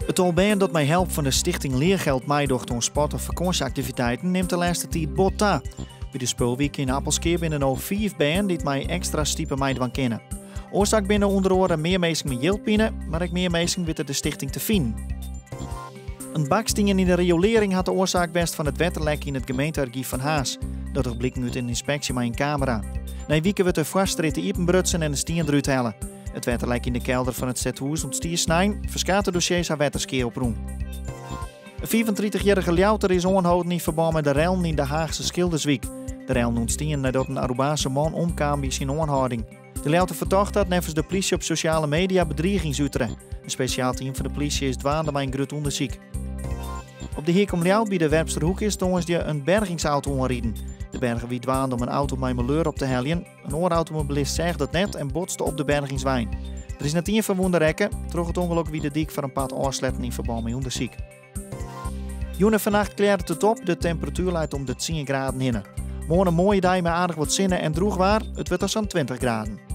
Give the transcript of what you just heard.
It tal bern dat mei help fan de Stichting Leergeld meidocht oan sport of fakânsjeaktiviteiten nimt de lêste tiid bot ta. By de Spulwike yn Appelskea binne no fiif bern dy't mei ekstra stipe meidwaan kinne. Oarsaak binne ûnder oare mear minsken mei jildpine, mar ek mear minsken witte de stichting te finen. In bakstien yn de riolearring hat de oarsaak west fan it wetterlek yn it gemeenteargyf fan Harns. Dat docht bliken út in ynspeksje mei in kamera. Nei wike wurdt de foarstrjitte iepenbrutsen en de stien derút helle. It wetterlek yn de kelder fan it stedhûs ûntstie snein. Ferskate dossiers ha wetterskea oprûn. In 35-jierrige Ljouwerter is oanholden yn ferbân mei de rellen yn de Haachse Schilderswyk. De rellen ûntstienen neidat in Arubaanse man omkaam by syn oanhâlding. De Ljouwerter fertochte hat neffens de plysje op sosjale media bedrigings utere. In spesjaal team fan de plysje is dwaande mei in grut ûndersyk. Op de Heak om Ljouwert by de Werpsterhoek is tongersdei in bergingsauto oanriden. De berger wie dwaande om in auto mei maleur op te heljen. In oar automobilist seach dat net en botste op de bergingswein. Der is net ien ferwûne rekke. Troch it ûngelok wie de dyk foar in part ôfsletten yn ferbân mei ûndersyk. Jûn en fannacht klearret it op, de temperatuer leit om de 10 graden hinne. Moarn in moaie dei mei aardich wat sinne en drûch waar. It wurdt dan sa'n 20 graden.